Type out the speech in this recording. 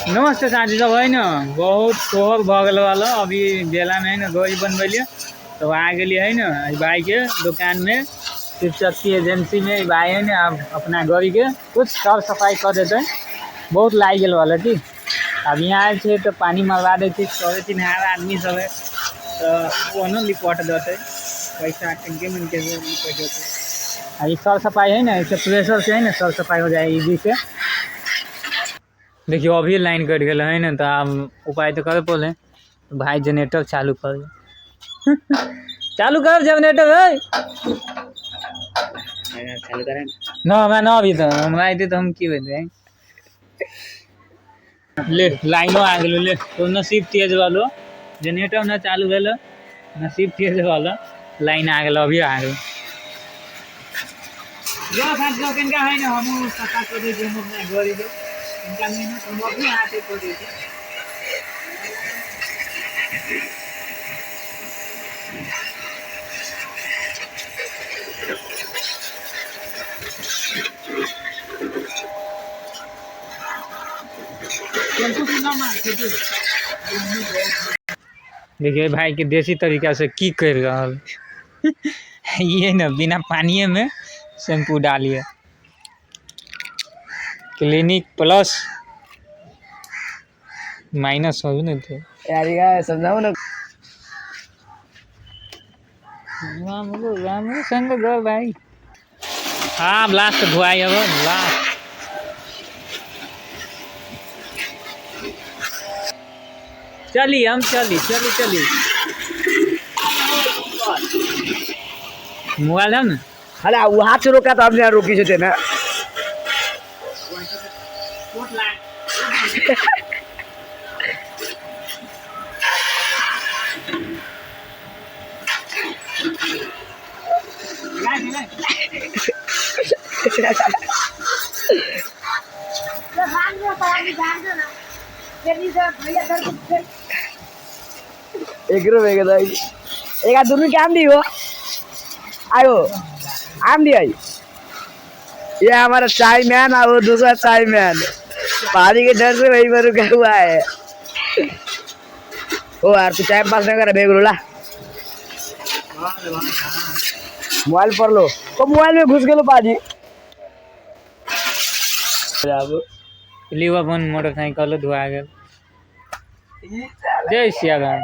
नमस्ते साथी सब है न, बहुत सोहर भऽ गेल वाला। अभी बेला में है न गड़ी बनबैलिए तो आ गेलिए है न एहि भाई के दुकान में, शिव शक्ति एजेंसी में। ई भाई है न अब अपना गाड़ी के कुछ साफ सफाई कर देते, बहुत लागि गेल वाला की। अब यहाँ आयल छै तऽ पानी मरवा दै छै, सरे चिन्हार आदमी सब है तऽ ओनो लिपट देतै, पैसा टंके मनके लिपट देतै। आ ई सर सफाई है ना, ऐसे प्रेशर से है ना सर सफाई हो जाए इजी से। देखियो अभी लाइन कटि गेल है ना, तो आब उपाय तो करे पड़े। भाई जनरेटर चालू कर, चालू कर जनरेटर है। चालू करें ना हमरा ना अभी तो हमरा अयतै तऽ हम की बतबै। ले लाइनो आ गेलो, ले तो नसीब तेज रहलो, जनरेटर ना चालू भेल, नसीब तेज रहलो, लाइन आ गेलो, अभी आ गेलो। जो साथ जो किनका है ना हम सफा कर दै छियै, हम अपना गाड़ी के इनका मेहनत हम अपने हाथे कर दै छियै। देखिए भाई के देसी तरीका से की कर रहल ये ना बिना पानिये में शैम्पू डालिए, क्लिनिक प्लस माइनस हो नहीं तो यार ये समझाओ ना। राम राम संग गो भाई। हाँ लास्ट धुआई अब लास्ट। चली हम चली चली चली मोबाइल है ना। अरे वो हाथ से रोका तो हमने रोकी छे ना। एक रुपये के दाई एक आध दोनों के आम दी हो आयो आम दी आई। ये हमारा चाय मैन और वो दूसरा चाय मैन पानी के डर से वहीं पर रुका हुआ है। ओ यार तू चाय पास नहीं कर बेगलो ला मोबाइल पर लो तो मोबाइल में घुस गेलो पाजी। लियो अपन मोटरसाइकिल धुआ गेल। जय सियाराम।